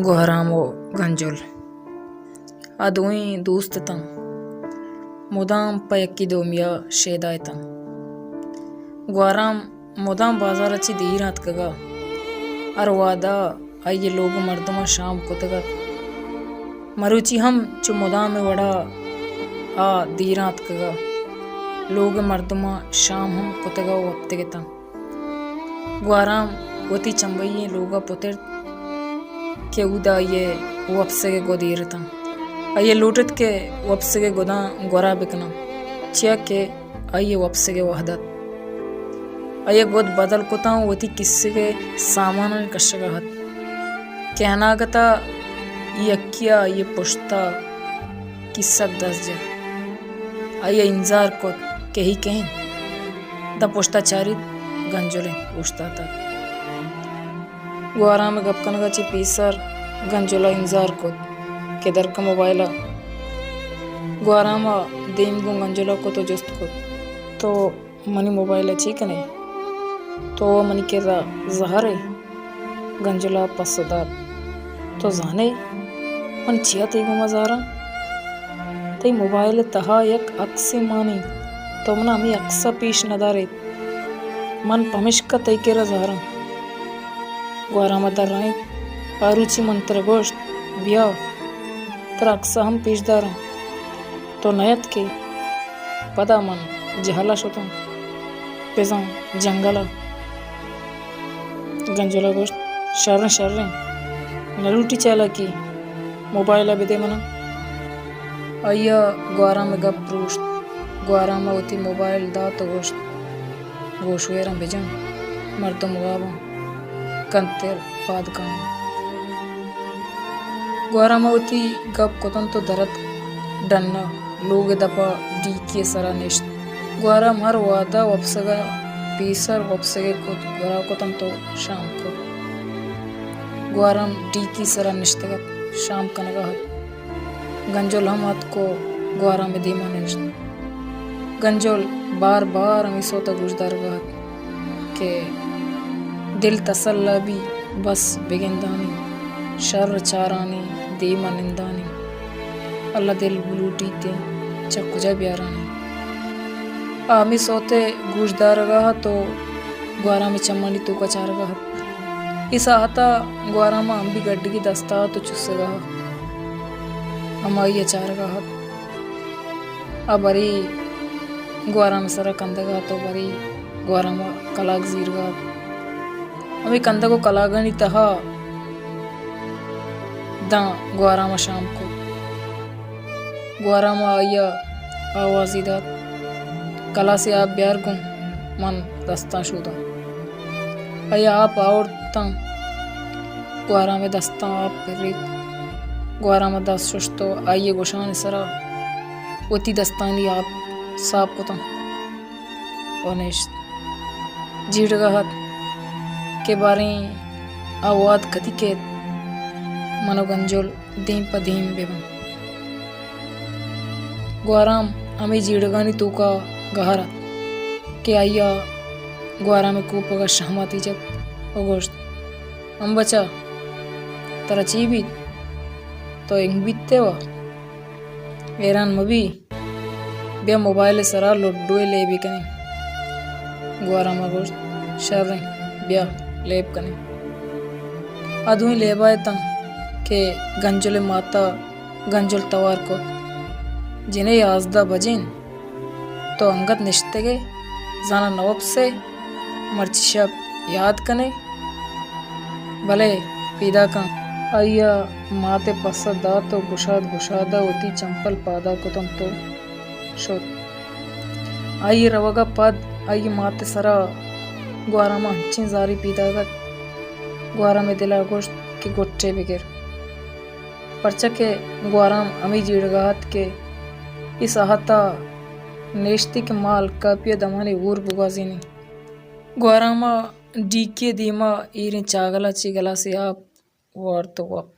گوھرام ءُ گنجل۔ آ دوئیں دوست اتاں۔ مدام پہ یکے دومی ءَ شیدا اتاں۔ گوھرام مدام بازار ءَ چہ دیر ءَ اتکگ ءَ۔ ھر وھد ءَ آئی ءِ لوگ ءِ مردماں شام کتگ ات۔ مروچی ھم چو مدام ءِ وڑ ءَ آ دیر ءَ اتکگ ءَ۔ لوگ ءِ مردماں شام ھم کتگ ءَ وپتگ اتاں۔ گوھرام وتی چمبئی ئیں لوگ ءَ پترت کہ اودا آئی ءِ وپسگ ءِ گد ایر اتاں۔ آئی ءَ لوٹ ات کہ وپسگ ءِ گداں گورا بکناں، چیا کہ آئی ءِ وپسگ ءِ وھد ات۔ آئی ءَ گد بدل کتاں ءُ وتی کیسگ ءِ سامانانی کشگ ءَ ات کہ اناگت ءَ یکے ءَ آئی ءِ پشت ءَ کیسگ دست جت۔ آئی ءَ انزار کت کہ اے کئے انت؟ داں پشت ءَ چاریت، گنجل انت اوشتاتگ۔ گوھرام ءِ گپ کنگ ءَ چہ پیسر گنجل ءَ انزار کت کہ درکہ موبائل ءَ۔ گوھرام ءَ دیم گوں گنجل ءَ کت ءُ جست کت، تو منی موبائل ءَ چے کن ئے؟ تو منی کرا زھر ئے؟ گنجل ءَ پسو دات، تو زان ئے من چیا تئی گوما زھر آں؟ تئی موبائل ءِ تہا یک اکسے مان انت، تو منا ھمے اکس ءَ پیش نہ دار ئے۔ من پمیشکا تئی کرا زھر آں۔ گوھرام ءَ درائینت، آروچی من ترا گوشت، بیا ترا اکس ءَ ھم پیش دار آں۔ تو نیاتک ئے۔ پدا من جھل ءَ شت آں، بزاں جنگل ءَ۔ گنجل ءَ گوشت، شریں، شریں، نہ لوٹی چالاکی، موبائل ءَ بدے منا۔ آئی ءَ گوھرام ءِ گپ پروشت۔ گوھرام ءَ وتی موبائل دات ءُ گوشت، گوشویراں بجن، مردم واب آں، کنتر پاد کن۔ گوھرام ءَ وتی گپ کت انت ءُ در اتک ڈن ءَ، لوگ ءِ دپ ءَ ڈیکی ءِ سرا نشت۔ گوھرام ھر وھد ءَ وپسگ ءَ پیسر وپسگ ءِ گد گورا کت انت ءُ شام کت۔ گوھرام ڈیکی ءِ سرا نشتگ ات، شام کنگ ءَ ات۔ گنجل ھم اتک ءُ گوھرام ءِ دیم ءَ نشت۔ گنجل بار بار ھمے سوت ءَ گوشدارگ ءَ ات کہ دل تسلا بی، بس بگندانی، شر چارانی، دیم ءَ نندانی، اللہ دل بلوٹیت چہ کجا بیارانی۔ آ ھمے سوت ءَ گوشدارگ ءَ ات ءُ گوھرام ءِ چمانی توک ءَ چارگ ءَ ات۔ اے ساھت ءَ گوھرام ءَ امبی گڈگی دست ءَ ات ءُ چوسگ ءَ ات۔ ھمائی ءَ چارگ ءَ ات۔ آ برے گوھرام ءِ سرا کندگ ءَ ات ءُ برے گوھرام ءَ کلاگ زیرگ ءَ ات۔ ھمے کندگ ءُ کلاگانی تہا داں گوھرام ءَ شام کت۔ گوھرام ءَ آئی ءَ آوازے دات، گلاسے آپ بیار گوں، من دستاں شوداں۔ آئی ءَ آپ آورت تاں گوھرام ءِ دستاں آپ پریت۔ گوھرام ءَ دست ششت ءُ آئی ءِ گوشان ءِ سرا وتی دستانی آپ ساپ کتاں ءُ نشت۔ جیڑگ ءَ ات کہ باریں آ وھد کدی کیت، من ءُ گنجل دیم پہ دیم بہ باں۔ گوھرام ھمے جیڑگانی توک ءَ گار ات کہ آئی ءَ گوھرام ءِ کوپگ ءَ شھماتے جت ءُ گوشت، ھم بچا، ترا چے بیت؟ تو انگ بیت ئے وا؟ ھیران مہ بی، بیا موبائل ءِ سرا لڈو ءِ لیبے کنیں۔ گوھرام ءَ گوشت، شریں، بیا لیب کنیں۔ آ دوئیں لیب ءَ اتاں کہ گنجل ءِ مات ءَ گنجل توار کت، جنین، یازدہ بج انت، تو انگت نشتگ ئے، زاناں نہ وپس ئے، مرچی شپ یاد کن ئے، بلے پیداک آں۔ آئی ءَ مات ءِ پسہ دات ءُ گشاد گشاد ءَ وتی چمپل پاد ءَ کت انت ءُ شت۔ آئی ءِ روگ ءَ پد آئی ءِ مات ءِ سرا گوھرام ءَ انچیں زارے پیداگ ات، گوھرام ءِ دل ءَ گوشت کہ گٹ ئے بگر۔ پرچا کہ گوھرام ھمے جیڑگ ءَ ات کہ اے ساھت ءَ نیشت ئے کہ ما الکاپی ءَ دمانے ھور بگوازینیں۔ گوھرام ءَ ڈیکی ءِ دیم ءَ ایریں چاگل ءَ چہ گلاسے آپ وارت ءُ وپت۔